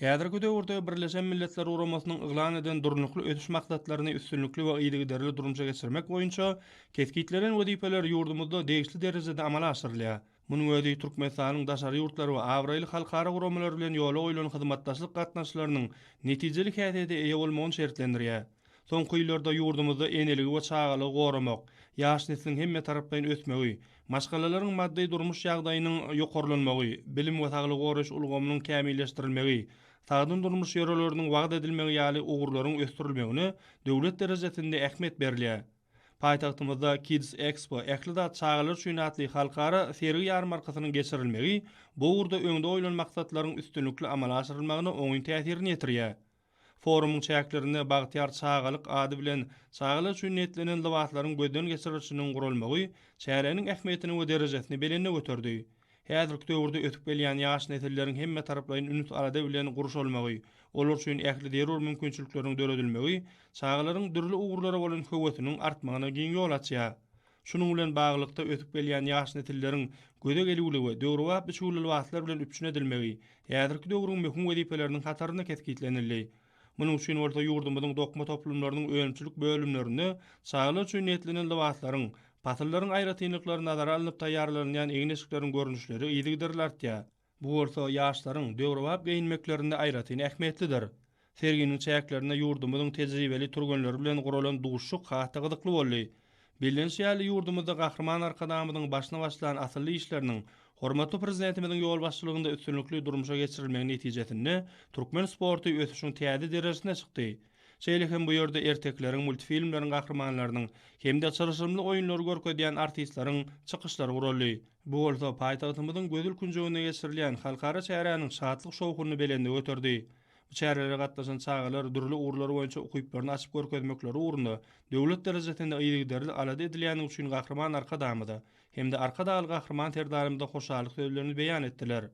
Häzirki döwürde Birleşen Milletler Guramasynyň yglan eden Durnukly ösüş maksatlaryny üstünlikli we yzygiderli durmuşa geçirmek boýunça kesgitlenen wezipeler ýurdumyzda degişli derejede amala aşyrylýar. Munuň özi Türkmenistanyň daşary ýurtlar we abraýly halkara guramalar bilen ýola goýlan hyzmatdaşlyk gatnaşyklarynyň netijeli häsiýete eýe bolmagyny şertlendirýär. Soňky ýyllarda ýurdumyzda eneligi we çagalygy goramak, ýaş nesliň hemmetaraplaýyn ösmegi, maşgalalaryň maddy-durmuş ýagdaýynyň ýokarlanmagy, bilim we saglygy goraýyş ulgamynyň kämilleşdirilmegi, sagdyn durmuş ýörelgeleriniň wagyz edilmegi ýaly ugurlaryň ösdürilmegine döwlet derejesinde ähmiýet berilýär. Paýtagtymyzda Kids Expo, Ähli zat çagalar üçin atly halkara sergi-ýarmarkasynyň geçirilmegi bu ugurda öňde goýlan maksatlaryň üstünlikli amala aşyrylmagyna oňyn täsirini ýetirýär. Forumyň çäklerinde Bagtyýar çagalyk ady bilen çagalar üçin niýetlenen lybaslaryň gözden geçirilişiniň guralmagy çäräniň ähmiýetini we derejesini belende göterdi. Häzirki döwürde ösüp gelýän ýaş nesilleriň hemmetaraplaýyn üns-alada bilen gurşalmagy, olar üçin ähli zerur mümkinçilikleriň döredilmegi çagalaryň dürli ugurlara bolan höwesiniň artmagyna giň ýol açýar. Şunuň bilen baglylykda, ösüp gelýän ýaş nesilleriň göze gelüwli we döwrebap biçüwli lybaslar bilen üpjün edilmegi häzirki döwrüň möhüm wezipeleriniň hatarynda kesgitlenildi. Munuň üçin bolsa ýurdumyzyň dokma toplumlarynyň önümçilik bölümlerinde çagalar üçin niýetlenen lybaslaryň, pasyllaryň aýratynlyklary nazara alnyp taýýarlanylýan egin-eşikleriň görnüşleri yzygiderli artýar. Bu bolsa ýaşlaryň döwrebap geýinmeklerinde aýratyn ähmiýetlidir. Serginiň çäklerinde ýurdumyzyň tejribeli türgenleri bilen guralan duşuşyk has-da gyzykly boldy. Bellenişi ýaly, ýurdumyzda Gahryman Arkadagymyzyň başyny başlan asylly işleriniň hormatly Prezidentimiziň ýolbaşçylygynda üstünlikli durmuşa geçirilmegi netijesinde türkmen sporty ösüşiň täze derejesine çykdy. Şeýle hem bu ýerde ertekileriň, multfilmleriň gahrymanlarynyň hem-de çylşyrymly oýunlary görkezýän artistleriň çykyşlary guraldy. Bu bolsa paýtagtymyzyň gözel künjeginde geçirilýän halkara çäräniň şatlyk-şowhunyny belende göterdi. Bu çärelere gatnaşan çagalar dürli ugurlar boýunça ukyplaryny açyp görkezmekleri ugrunda döwlet derejesinde yzygiderli alada edilýändigi üçin Gahryman Arkadagymyza hem-de Arkadagly Gahryman Serdarymyza hoşallyk sözlerini beýan etdiler.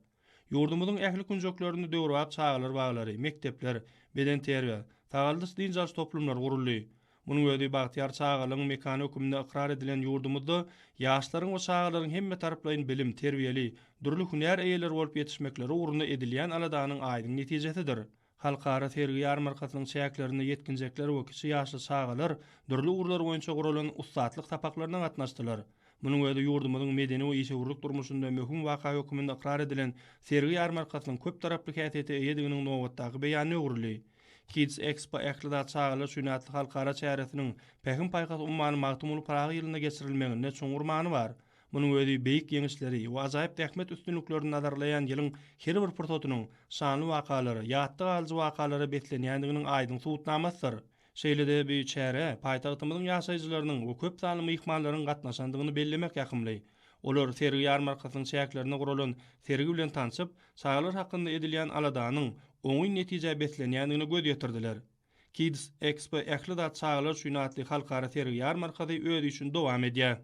Ýurdumyzyň ähli künjeklerinde döwrebap çagalar baglary, mekdepler, bedenterbiýe, sagaldyş-dynç alyş toplumlary guruldy. Munuň özi bagtyýar çagalygyň mekany hökmünde ykrar edilen ýurdumyzda ýaşlaryň we çagalaryň hemmetaraplaýyn bilim, terbiýeli, dürli hünär eýeleri bolup ýetişmekleri ugrunda edilýän aladanyň aýdyň netijesidir. Halkara sergi-ýarmarkasynyň çäklerinde ýetginjekler we kiçi ýaşly çagalar dürli ugurlar boýunça guralan ussatlyk sapaklaryna gatnaşdylar. Munuň özi ýurdumyzyň medeni we işewürlik durmuşynda möhüm waka hökmünde ykrar edilen sergi-ýarmarkasynyň köptaraply häsiýete eýediginiň nobatdaky beýanyna öwrüldi. Kids Expo ähli zat çagalar üçin atly halkara çäresiniň Pähim-paýhas ummany Magtymguly Pyragy ýylynda geçirilmeginde çuňňur many bar. Munuň özi beýik ýeňişleri we ajaýyp zähmet üstünliklerini nazarlaýan ýylyň her bir pursatynyň şanly wakalara, ýatda galyjy wakalara beslenýändiginiň aýdyň subutnamasydyr. Şeýle-de bu çärä paýtagtymyzyň ýaşaýjylarynyň we köp sanly myhmanlaryň gatnaşandygyny bellemek ýakymly. Olar sergi-ýarmarkasynyň çäklerinde guralan sergi bilen tanşyp, çagalar hakynda edilýän aladanyň oňyn netijä beslenýändigine göz ýetirdiler. Kids Expo ähli zat çagalar üçin atly halkara sergi-ýarmarkasy öz işini dowam edýär.